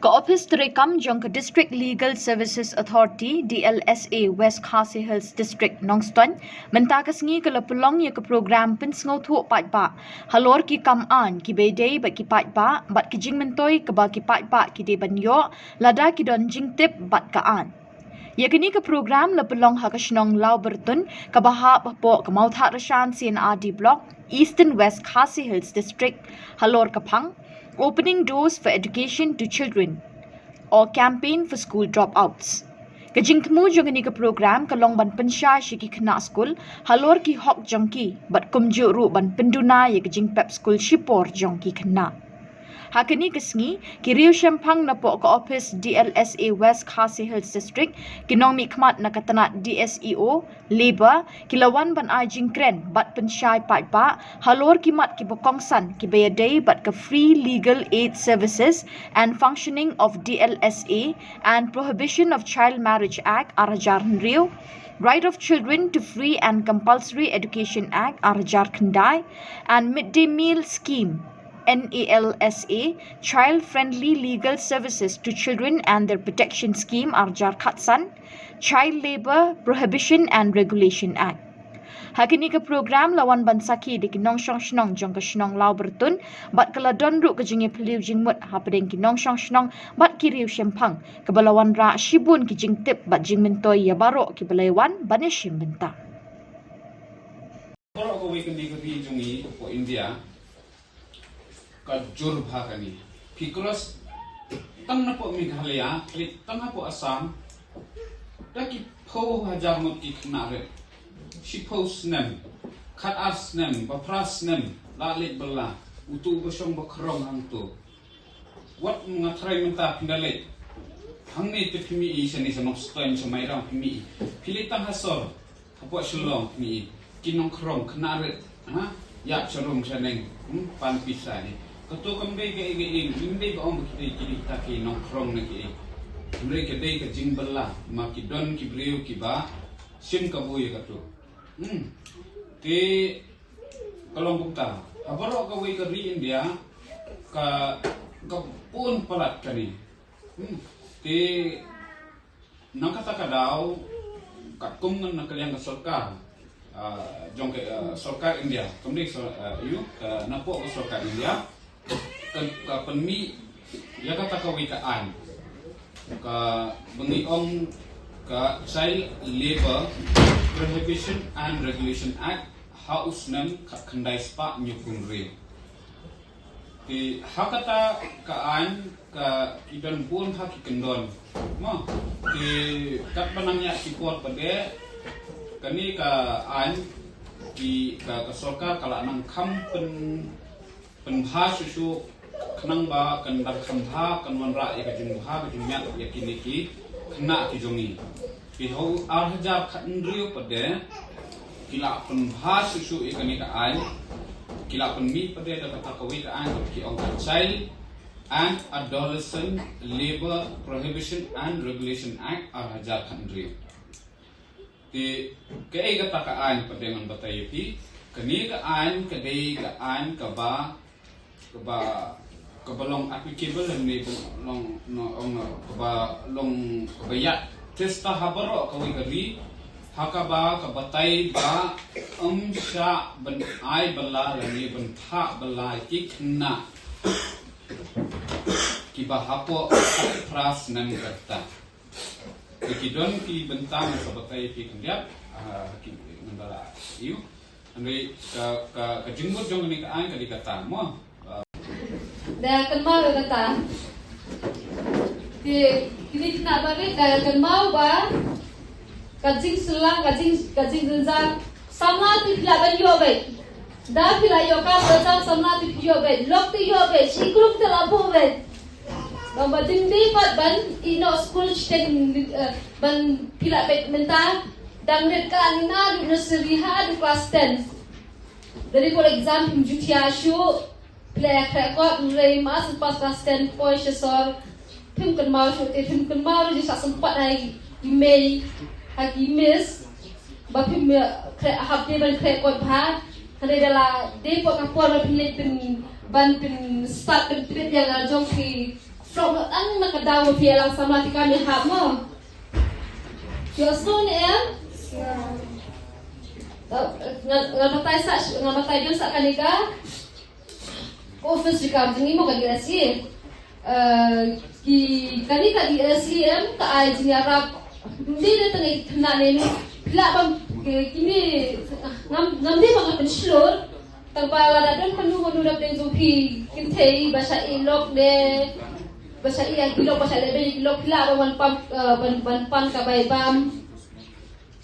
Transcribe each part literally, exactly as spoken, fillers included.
Ka Ophis Treikam jong ka District Legal Services Authority, D L S A, West Khasi Hills District, Nongstoiñ, mynta ka sngi ka la pynlong ïa ka program pynsngewthuh paidbah halor ki kam aiñ kiba ïadei bad ki paidbah bad ki jingmyntoi kaba ki paidbah ki dei ban ïoh lada ki don jingtip bad ka aiñ. Ïa kane ka program la pynlong ha ka shnong Lawbyrtun kaba hap hapoh ka Mawthadraishan C&RD Block, Eastern West Khasi Hills District, halor ka phang Opening Doors for Education to Children or Campaign for School Dropouts. Ka jingthmu jong kane ka program ka long ban pynshai sha ki khynnah skul halor ki hok jong ki bad kumjuh ruh ban pynduna ïa ka jingpep skul shipor jong ki khynnah. Ha kane ka sngi, ki riewshemphang napoh ka ophis D L S A West Khasi Hills District, ki nongmihkhmat na ka tnat D S E O, Labour, ki la wan ban ai jingkren bad pynshai paidbah halor ki mat kiba kongsan kiba ïadei bad ka Free Legal Aid Services and Functioning of D L S A and Prohibition of Child Marriage Act ar hajar hynriew, Right of Children to Free and Compulsory Education Act ar hajar khyndai, and Midday Meal Scheme, N A L S A, Child Friendly Legal Services to Children and Their Protection Scheme ar hajar khatsan, Child Labour Prohibition and Regulation Act. Ha kane ka program la wan ban sakhi da ki nongshong shnong jong ka shnong Lawbyrtun bad ka la don ruh ka jingïaphylliew jingmut hapdeng ki nongshong shnong bad ki riewshemphang kaba la wanrah shibun ki jingtip bad jingmyntoi ïa baroh kiba la wan ban ïashim bynta. Baroh kawei ka ri ka ri jong ngi hapoh India ka jur bha kane. Phi cross tang napoh Meghalaya, klik tang hapoh Assam, da ki phew hajar ngut ki khynnah rit. Shiphew snem, khatar snem, ba phra snem, la leit bylla, utu uba shong ba khrong hangto. Wat nga tharai mynta phin da leit. Hangne te phi mih i shane sha Nongstoiñ sha Mairang phi mih i. Phi leit tang ha sor. Hapoh Shillong phi mih i. Ki nongkhrong khynnah rit. Ha? Ïap sharum shaneng. Hmm? Pan pisa ni. Kato kam dei kaei kaei. Ym dei ba ong ba ki dei ki dei ta ki nongkhrong ne kiei. Hynrei ka dei ka jingbylla. Ma ki don ki briew kiba shim kabu ïa kato. Hmm. Te ka long kumta. Ha baroh kawei ka ri India ka, ka bun palat kane. Hmm. Te na kata ka daw katkum ngan na ka liang ka sorkar, ah, jong ka, ah, sorkar India. Kam dei sor-, ah, ïu, ka napoh ka sorkar India. Ka, ka pynmih ïa kata kawei ka aiñ. Kaba ngi ong ka Child Labour Prohibition and Regulation Act ha u snem khatkhyndai spah hynñiewphew hynriew. Te ha kata ka aiñ ka ki don bun ha ki kyndon. Mo, te katba nang ïaid ki por pat de kane ka aiñ ki ka, ka sorkar ka la nang kham pyn pynbha shuh shuh khnang ba kan dang kham bha kan wanrah ïa ka jingbha ka jingmiat ïa kine ki khynnah ki jong ngi. Phi ha u ar hajar khathynriew pat de ki la pynbha shuh shuh ïa kane ka aiñ, ki la pynmih pat de da kata kawei ka aiñ kaba ki ong ka Child and Adolescent Labour Prohibition and Regulation Act ar hajar khathynriew. Te kaei kata ka aiñ pat de ngan batai ïa phi. Kane ka aiñ ka dei ka aiñ kaba, kaba, kaba long applicable ne ba long, no, ong, kaba long, kaba ïaid tista ha baroh kawei ka ri, ha kaba ka batai ba ym shah ban ai bylla lane ban thah bylla ïa ki khynnah kiba hapoh khatphra snem ka rta. Te ki don ki bynta ngan sa batai ïa phi khyndiat, ah, ki ngan da la ïoh. Hynrei ka, ka, ka jingmut jong kane ka aiñ ka dei kata mo. Ah. Da kynmaw ïa kata. Te kine ki khynnah barit da kynmaw ba ka jingsyllang, ka jing, ka jingjynjar. Samla te phi lah ban ïoh beit. Da phi la ïoh kam da jam samla te phi ïoh beit. Lok te ïoh beit. Shi klum te la buh beit. Ba ba ding dei pat ban ïeh noh skul shiteng, eh, ban phi lah beit mynta. Dang rit ka nina du nursery haduh class ten. Da dei board exam phim ju thiah shuh. Phi la khreh kot, hynrei ma shu pass class ten poi sha sor. Phim kynmaw shuh te phim kynmaw ruh jingshah sympat ha i mei, ha i miss. Ba phim, eh, khreh hap dei ban khreh kot bha. Hynrei da la dei pat ka por ba phin leit pyn, ban pynstad pyntrip ïa la jong phi Pynlong tang na ka daw ba phi ïalang samla, te kam ïahap mo. Phi ïohsngew ne em? Nga, nga batai sa, nga batai biang sa kane ka office jong ka jong ngi mo, ka D S E. Eh, ki, kane ka D S E em, ka ai jingïarap. Ym dei na tang ïa ki khynnah ne, phi lah ban, ki, kine, ngam, ngam dei ba nga pynshlur. Tang ba lada don mano mano na pdeng jong phi kynthei ba shah ïeh lok ne, ba shah ïeh ïa ki lok, ba shah leh beiñ ïa ki lok, phi lah ban wan pump, eh, ban, ban pump ka bai bam.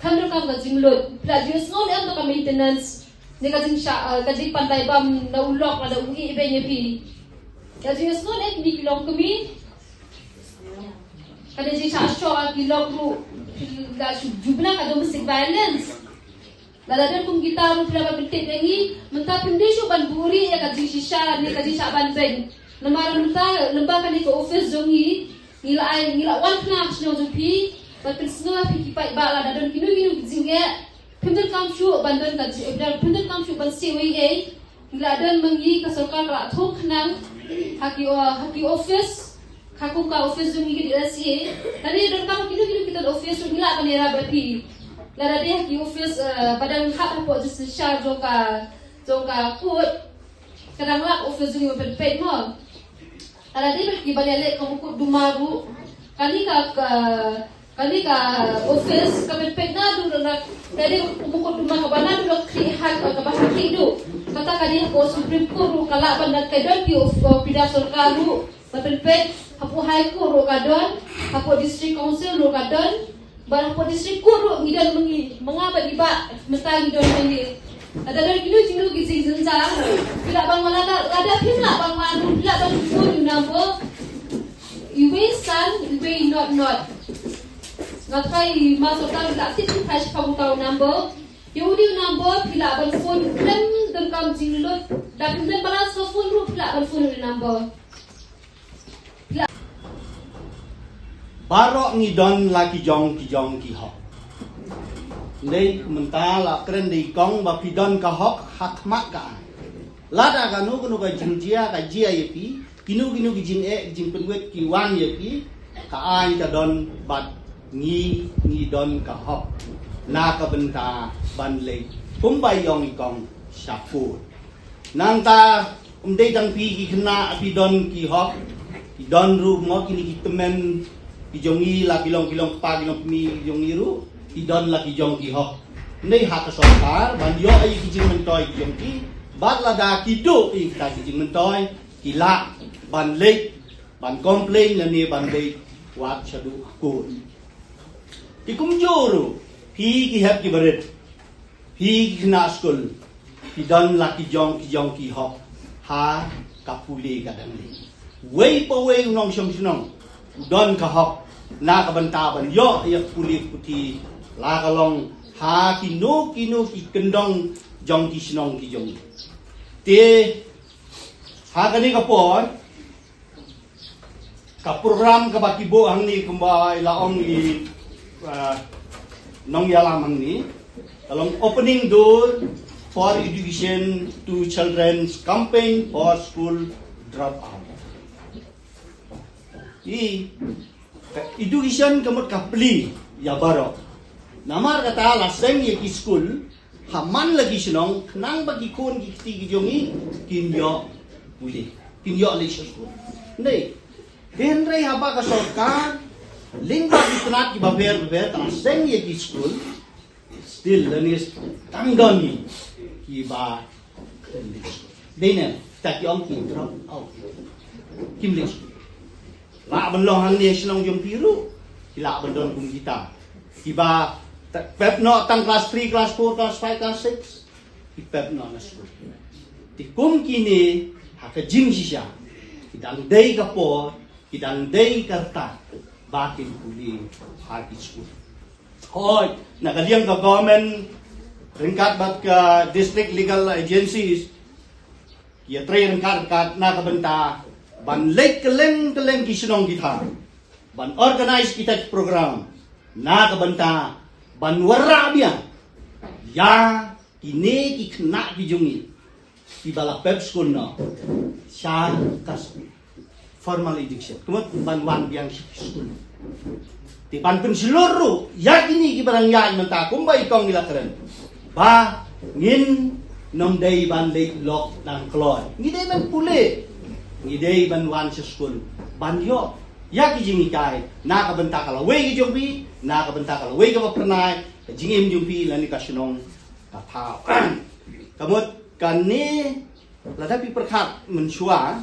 Khamtam ka jinglut, phi lah ju ïohsngew ne em, ka maintenance ne ka jingshah, eh, ka jingpump bai bam na u lok lada u ïeh beiñ ïa phi. Phi lah ju ïohsngew ne em, kine ki longkmie. Ka dei jingshah shoh ïa ki lok ruh, phi lah ju, ju bna ka domestic violence. Lada don kum kita ruh phi lah ban pyntip ïa ngi, mynta phim dei shuh ban buhrieh ïa ka jingshisha ne ka jingshah ban beiñ. Namar mynta lyngba kane ka office jong ngi, ngi la ai, ngi la wan khnang ha shnong jong phi ban pynsngew ïa phi ki paidbah, lada don kino kino ki jingeh, phim donkam shuh ban don ka ji-, phim donkam shuh ban siew ei ei. Ngi la don ma ngi, ka sorkar ka la thung khnang ha ki, ha ki office, ha kum ka office jong ngi ka D S E. Lane donkam ha kino kino ki ton office ruh ngi lah ban ïarap ïa phi. Lada dei ha ki office, eh, ba dang hap hapoh justiciar jong ka, jong ka court, ka dang lah office jong ngi ban pynpeit mo. Lada dei ba ki ban ïaleh ka mukotduma ruh, kane ka, ka, kane ka office ka pynpeit naduh la, lada dei ka mukotduma kaba naduh la khlieh ha, kaba ha khlieh duh. Kata ka dei hapoh Supreme Court ruh ka lah ban, ka don ki of, of pida sorkar ruh ban pynpeit, hapoh High Court ruh ka don, hapoh District Council ruh ka don. Bad hapoh District Court ruh ngi don ma ngi, ma nga bad i bah, mynta ngi don ma ngi. Lada don kino kino ki jingjynjar, phi lah ban wan, lada, lada phim lah ban wan ruh, phi lah ban phone u number. Uwei san, uwei not not. Nga tharai i ma sorkar i lah tip, phi lah phone uta u number. Ïa une u number phi lah ban phone khlem donkam jinglut. Da phim don balance ka phone ruh phi lah ban phone une u number. Baroh ngi don la ki jong ki jong ki hok. Dei mynta la kren dei kong ba phi don ka hok ha khmat ka. Lada kano kano ka jingjia ka jia ïa phi, kino kino ki jingeh, ki jingpynwit ki wan ïa phi, ka aiñ ka don bad ngi, ngi don ka hok na ka bynta ban leit kumba ong i kong sha court. Nangta ym dei tang phi ki khynnah phi don ki hok, ki don ruh mo kine ki tymmen ki jong ngi, la ki long, ki long kpa, ki long kmie ki jong ngi ruh ki don la ki jong ki hok. Ym dei ha ka sorkar ban ïoh ïa ki jingmyntoi ki jong ki, bad lada ki duh ïa kita ki jingmyntoi ki lah ban leit ban complain lane ban leit wad shaduh ha court. Te kumjuh ruh phi ki hep ki barit, phi ki khynnah skul, phi don la ki jong ki jong ki hok ha ka pule ka dang leit. Wei pa wei u nongshong shnong u don ka hok na ka bynta ban ïoh ïa ka pule ka puthi, la ka long ha kino kino ki kyndong jong ki shnong ki jong. Te ha kane ka por ka program kaba ki buh hangne kumba i la ong i, uh, nongïalam hangne, ka long Opening Door for Education to Children's Campaign for School Dropout. I, ka education ka mut ka plie ïa baroh. Namar kata la seng ïa ki skul ha man la ki shnong, khnang ba ki khun ki kti ki jong ngi kin ïoh pule, kin ïoh leit sha skul. Dei, hynrei haba ka sorkar lyngba ki tnat kiba pher bapher ka la seng ïa ki skul, still lane tang don ngi kiba khlem leit skul. Dei ne, ta ki ong ki drop out, kim leit skul. Lah ban long hangne shnong jong phi ruh, ki lah ban don kum kita kiba pep noh tang class three, class four, class five, class six, ki pep noh na skul. Te kum kine ha ka jingshisha ki dang dei ka por, ki dang dei ka rta ba kin pule ha ki skul. Hooid, na ka liang ka government ryngkat bad ka district legal agencies, ïatrei ryngkat ryngkat na ka bynta ban leit kylleng kylleng ki shnong ki thaw, ban organize kita ki program na ka bynta ban wanrah biang ïa kine ki khynnah ki jong ngi kiba la pep skul noh sha ka skul. formal education. Ka mut ban wan biang sha ki skul. Te ban pynshlur ruh ïa kine kiba dang ïaid mynta kumba i kong i la kren, ba ngin nym dei ban leit lok dang kloi. Ngi dei ban pule. Ngi dei ban wan sha skul ban ïoh ïa ki jinghikai na ka bynta ka lawei ka jong phi, na ka bynta ka lawei kaba phyrnai, ka jingim jong phi lane ka shnong ka thaw. Ka mut kane, lada phi pyrkhat mynshuwa,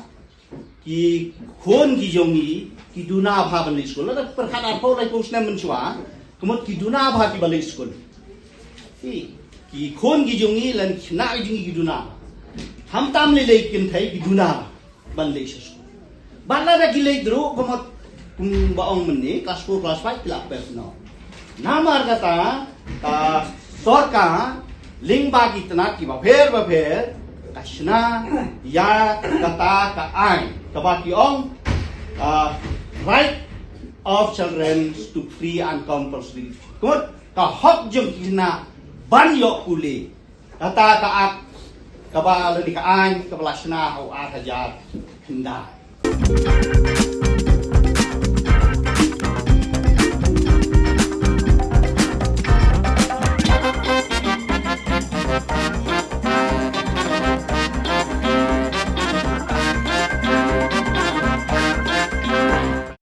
ki khun ki jong ngi ki duna bha ban leit skul. Lada pyrkhat arphew laiphew snem mynshuwa, ka mut ki duna bha kiba leit skul. Ki, ki khun ki jong ngi lane ki khynnah ki jong ngi ki duna bha. Khamtam lei lei kynthei ki duna bha ban leit sha skul. Bad lada ki leit ruh, ka mut kumba ong mynne, class four, class five ki la pep noh. Namar kata ka sorkar lyngba ki tnat kiba pher bapher ka shna ïa kata ka aiñ kaba ki ong, ah, right of children to free and compulsory. Ka mut ka hok jong ki khynnah ban ïoh pule. Kata ka akt kaba lane ka aiñ kaba la shna ha u ar hajar khyndai.